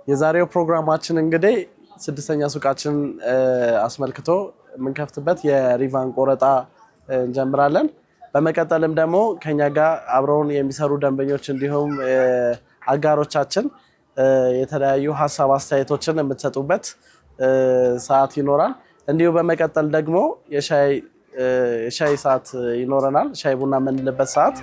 የዛሬው ፕሮግራማችን እንግዲህ ስድስተኛ ሱቃችን አስመልክቶ የምንከፍትበት የሪቫን ቆረጣ እንጀምራለን። በመቀጠልም ደግሞ ከኛ ጋር አብረውን የሚሰሩ ደንበኞች እንዲሁም አጋሮቻችን የተለያዩ ሀሳብ አስተያየቶችን የምትሰጡበት ሰዓት ይኖራል። እንዲሁ በመቀጠል ደግሞ የሻይ ሰዓት ይኖረናል። ሻይ ቡና የምንልበት ሰዓት።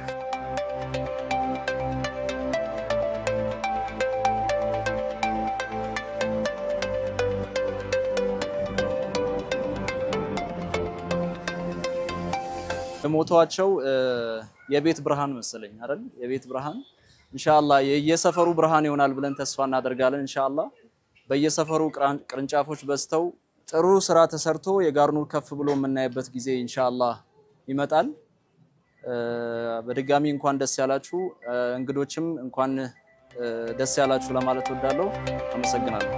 ሞቷቸው የቤት ብርሃን መሰለኝ አይደል? የቤት ብርሃን ኢንሻአላህ የየሰፈሩ ብርሃን ይሆናል ብለን ተስፋ እናደርጋለን። ኢንሻአላህ በየሰፈሩ ቅርንጫፎች በዝተው ጥሩ ስራ ተሰርቶ የጋርኑር ከፍ ብሎ የምናይበት ጊዜ ኢንሻአላህ ይመጣል። በድጋሚ እንኳን ደስ ያላችሁ፣ እንግዶችም እንኳን ደስ ያላችሁ ለማለት እወዳለሁ። አመሰግናለሁ።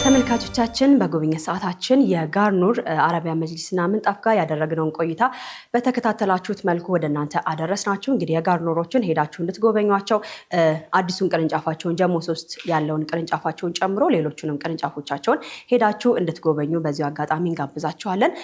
ተመልካቾቻችን፣ በጉብኝት ሰዓታችን የጋርኑር አረቢያ መጅሊስና ምንጣፍ ጋር ያደረግነውን ቆይታ በተከታተላችሁት መልኩ ወደ እናንተ አደረስናችሁ። እንግዲህ የጋርኑሮችን ሄዳችሁ እንድትጎበኟቸው አዲሱን ቅርንጫፋቸውን ጀሞ 3 ያለውን ቅርንጫፋቸውን ጨምሮ ሌሎቹንም ቅርንጫፎቻቸውን ሄዳችሁ እንድትጎበኙ በዚሁ አጋጣሚ እንጋብዛችኋለን።